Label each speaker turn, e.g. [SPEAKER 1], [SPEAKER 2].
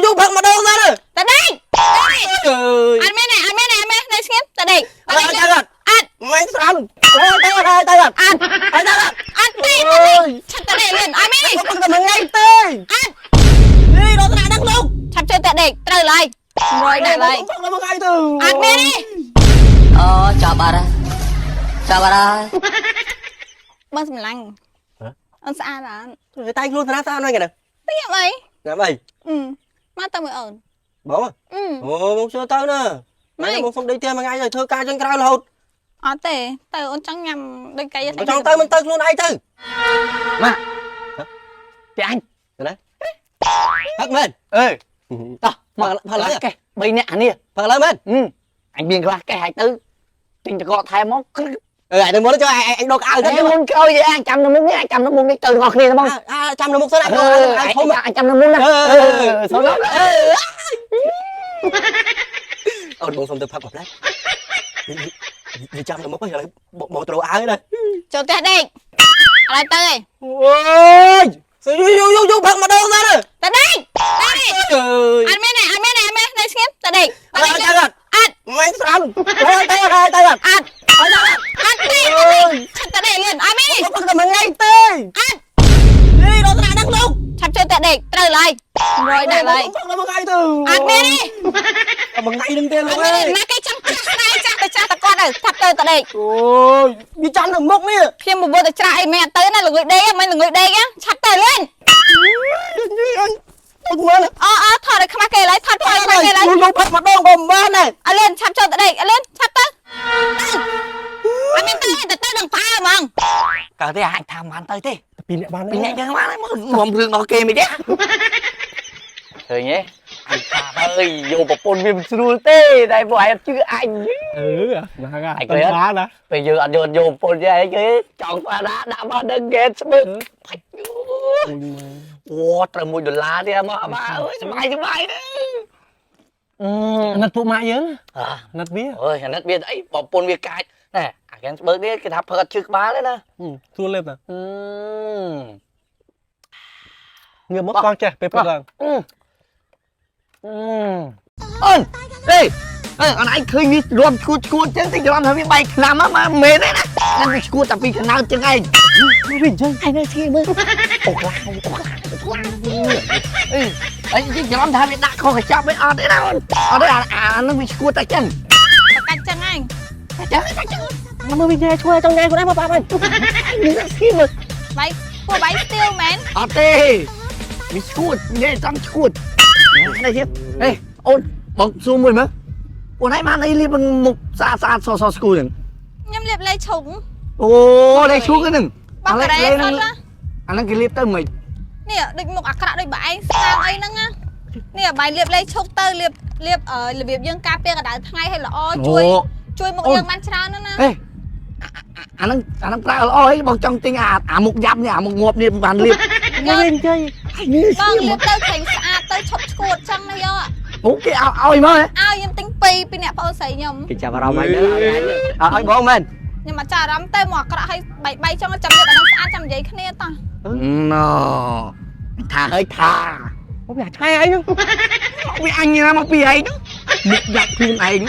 [SPEAKER 1] យូរផឹកម្ដងទៅ
[SPEAKER 2] តដេក
[SPEAKER 1] អើយ
[SPEAKER 2] អត់មានទេអត់មានទេអត់មាននៅស្ងៀមតដេក
[SPEAKER 1] អត់ទៅអត់
[SPEAKER 2] អត់
[SPEAKER 1] មិនស្រាំទៅទៅទៅអត់
[SPEAKER 2] អត់
[SPEAKER 1] អត់ទៅ
[SPEAKER 2] អត់ទេតដេកឆាប់តដេកលឿនអត់មានទេ
[SPEAKER 1] ផឹកតែមួយថ្ងៃទេ
[SPEAKER 2] អត់
[SPEAKER 1] នេះដល់ថ្នាក់ដឹងលោក
[SPEAKER 2] ឆាប់ចូលតដេកត្រូវឡើយ100ដាក់ឡើយ
[SPEAKER 1] ផឹកតែមួយថ្ងៃទៅ
[SPEAKER 2] អត់មានទេ
[SPEAKER 3] អូចាប់បាត់ហើយចាប់បាត់ហើយ
[SPEAKER 2] បងសម្លាញ់អូនស្អាតអត់
[SPEAKER 1] តែខ្លួនស្រាស្អាតហ្នឹងគេណា
[SPEAKER 2] ទៀបអី
[SPEAKER 1] ញ៉ាំអី
[SPEAKER 2] អឺមកទៅមួយអូន
[SPEAKER 1] បង
[SPEAKER 2] អឺ
[SPEAKER 1] អូបងជួយទៅណាបងសុំដេកផ្ទះមួយថ្ងៃទៅធ្វើការចឹងក្រៅរហូត
[SPEAKER 2] អត់ទេទៅអូនចង់ញ៉ាំដូចកៃ
[SPEAKER 1] បើចង់ទៅមិនទៅខ្លួនឯងទៅ
[SPEAKER 4] ម៉ាក់ពីអញ
[SPEAKER 1] ផឹកមែន
[SPEAKER 4] អើ
[SPEAKER 1] តោះ
[SPEAKER 4] មក
[SPEAKER 1] ផឹកឡើយ
[SPEAKER 4] កេះ3នាក់អានេះ
[SPEAKER 1] ផឹកឡើយមែន
[SPEAKER 4] អញមានខ្លះកេះឲ្យទៅទិញតកកថែមមកក្រឹក
[SPEAKER 1] អឺអញមុនចូលអញដកអាវទៅ
[SPEAKER 4] តែមុនក្រោយអញចាំនៅមុខនេះអញចាំនៅមុខនេះទៅទាំងអស់គ្នាហ្មង
[SPEAKER 1] អាចាំនៅមុខសិនអញ
[SPEAKER 4] អឺ
[SPEAKER 1] អាវធំ
[SPEAKER 4] អញចាំនៅមុខណា
[SPEAKER 1] អឺ
[SPEAKER 4] អឺសូម
[SPEAKER 1] អូនបងសុំទៅផឹកមួយផ្លែវាចាំនៅមុខហ្នឹងឥឡូវបងត្រូវអាវណា
[SPEAKER 2] ចូលផ្ទះដេកអត់ទៅទេ
[SPEAKER 1] អូយយូយូយូយូផឹកម្ដងទៅ
[SPEAKER 2] តដេក
[SPEAKER 1] អើយ
[SPEAKER 2] អត់មានទេអត់មានទេអត់មាននៅស្ងៀមតដេក
[SPEAKER 1] អត់ទៅអត់
[SPEAKER 2] អត់
[SPEAKER 1] មិនស្រាំទៅទៅទៅអត់
[SPEAKER 2] អត់
[SPEAKER 1] អត់
[SPEAKER 2] អត់ទេ
[SPEAKER 1] អើយ
[SPEAKER 2] ឆាប់តដេកលឿនអត់មានទេ
[SPEAKER 1] ផឹកតែមួយថ្ងៃទេ
[SPEAKER 2] អត់
[SPEAKER 1] នេះដល់ថ្នាក់ដឹងលោក
[SPEAKER 2] ឆាប់ចូលតដេកត្រូវឡើយ100ដាក់ឡើយ
[SPEAKER 1] ផឹកតែមួយថ្ងៃទៅ
[SPEAKER 2] អត់មានទេ
[SPEAKER 1] មួយថ្ងៃនឹងទេលោក
[SPEAKER 2] អត់មាន
[SPEAKER 1] អើយ
[SPEAKER 2] ទេណាគេចង់ចាស់ស្ដាយចាស់ទៅចាស់ទៅគាត់ទៅឆាប់ទៅតដេក
[SPEAKER 1] អូយវាចាំនៅមុខនេះ
[SPEAKER 2] ខ្ញុំបបួលទៅច្រាស់អីមិនអត់ទៅណាល្ងុយដេកមិនល្ងុយដេកឆាប់ទៅលឿន
[SPEAKER 1] អញទុកមើល
[SPEAKER 2] អអថតឲ្យខ្មាស់គេឡើយថតឲ្យខ្មាស់គេឡើយ
[SPEAKER 1] យូយូផឹកម្ដងក៏មិនបានដែរ
[SPEAKER 2] អលឿនឆាប់ចូលតដេកអលឿនឆាប់ទៅអត់មានទៅទៅទៅនឹងផ្អើហ្មង
[SPEAKER 4] កើតទេអញថាមិនបានទៅទេ
[SPEAKER 1] ពីរអ្នកបាន
[SPEAKER 4] ពីអ្នកយើងបានមកនាំរឿងដល់គេមិនទេឃើញទេអញថាហើយយកប្រពន្ធវាមិនស្រួលទេតែពួកឯងអត់ជឿអញ
[SPEAKER 5] អឺហ្នឹង
[SPEAKER 4] អញ
[SPEAKER 5] ហើយ
[SPEAKER 4] ឃើញអត់
[SPEAKER 5] បានណា
[SPEAKER 4] ពេលយើងអត់យកយកប្រពន្ធទេឯងគេចង់ស្អាតដាក់មកដឹងគេស្បឹកផាច់អូត្រូវ1ដុល្លារទៀតមកបាទអើយសុបាយសុបាយទេអឺ
[SPEAKER 5] អាណិតពួកម៉ាក់យើង
[SPEAKER 4] អា
[SPEAKER 5] អាណិតវា
[SPEAKER 4] អើយអាណិតវាអីប្រពន្ធវាកាចណែអាកែនស្បឹកនេះគេថាផឹកអត់ឈឺក្បាលទេណា
[SPEAKER 5] ស្រួលលេបណា
[SPEAKER 4] អឺ
[SPEAKER 5] ងើបមកកង់ចេះពេលព្រឹកឡើង
[SPEAKER 4] អឺអូនអេអើអនឯងឃើញវារំឈួតឈួតចឹងតិចរំថាវាបែកឆ្នាំមកមែនទេណាហ្នឹងវាឈួតតែពីកណៅចឹងឯង
[SPEAKER 5] វាអញ្ចឹង
[SPEAKER 4] ឯងនៅស្គីមើលអូខ្លាំងអូខ្លាំងអូខ្លាំងអេអីច្រឡំថាវាដាក់ខុសកញ្ចប់វិញអត់ទេណាអូនអត់ទេអាហ្នឹងវាឈួតតែចឹង
[SPEAKER 2] បកាច់ចឹងឯង
[SPEAKER 4] តែចឹងតែចឹង
[SPEAKER 5] មើលវាញ៉ែឆ្វេចង់ញ៉ែខ្លួនឯងមកប៉ាប់ហើយ
[SPEAKER 4] នេះស្គីមើល
[SPEAKER 2] បាយពួកបាយស្ទៀវមែន
[SPEAKER 4] អត់ទេវាឈួតនិយាយចំឈួតនេះទៀតអេអូនបងសួរមួយមើលអូនឯងបានអីលាបមុខស្អាតស្អាតសសស្គូហ្នឹង
[SPEAKER 2] ខ្ញុំលាបលេឈុង
[SPEAKER 4] អូលេឈូកហ្នឹង
[SPEAKER 2] បោះការ៉េសុទ្ធណា
[SPEAKER 4] អាហ្នឹងគេលាបទៅមិន
[SPEAKER 2] នេះដូចមុខអាក្រក់ដូចបើឯងស្នាមអីហ្នឹងណានេះបាយលាបលេឈុកទៅលាបលាបរបៀបយើងការពារកម្ដៅថ្ងៃឲ្យល្អជួយជួយមុខយើងបានច្រើនណាស់ណា
[SPEAKER 4] អេអាហ្នឹងអាហ្នឹងប្រើល្អហីបងចង់ទិញអាអាមុខយ៉ាប់នេះអាមុខងាប់នេះបានលាប
[SPEAKER 5] វាអញ្ចឹង
[SPEAKER 4] ហើយនេះ
[SPEAKER 2] បងលាបទៅឃើញស្អាតទៅឈប់ឈួតចឹងណាយក
[SPEAKER 4] អូគេឲ្យឲ្យមក
[SPEAKER 2] ឲ្យខ្ញុំទិញពីរពីអ្នកប្អូនស្រីខ្ញុំ
[SPEAKER 1] គេចាប់អារម្មណ៍អញឲ្យបងមែន
[SPEAKER 2] ខ្ញុំអត់ចាប់អារម្មណ៍ទេមកអាក្រក់ឲ្យបាយបាយចង់ចាំលាបអាហ្នឹងស្អាតចាំនិយាយគ្នាតោះ
[SPEAKER 4] ណូថាហើយថា
[SPEAKER 5] អូវាឆែអីហ្នឹង
[SPEAKER 4] វាអញណាមកពីឯងមុខយ៉ាប់ខ្លួនឯង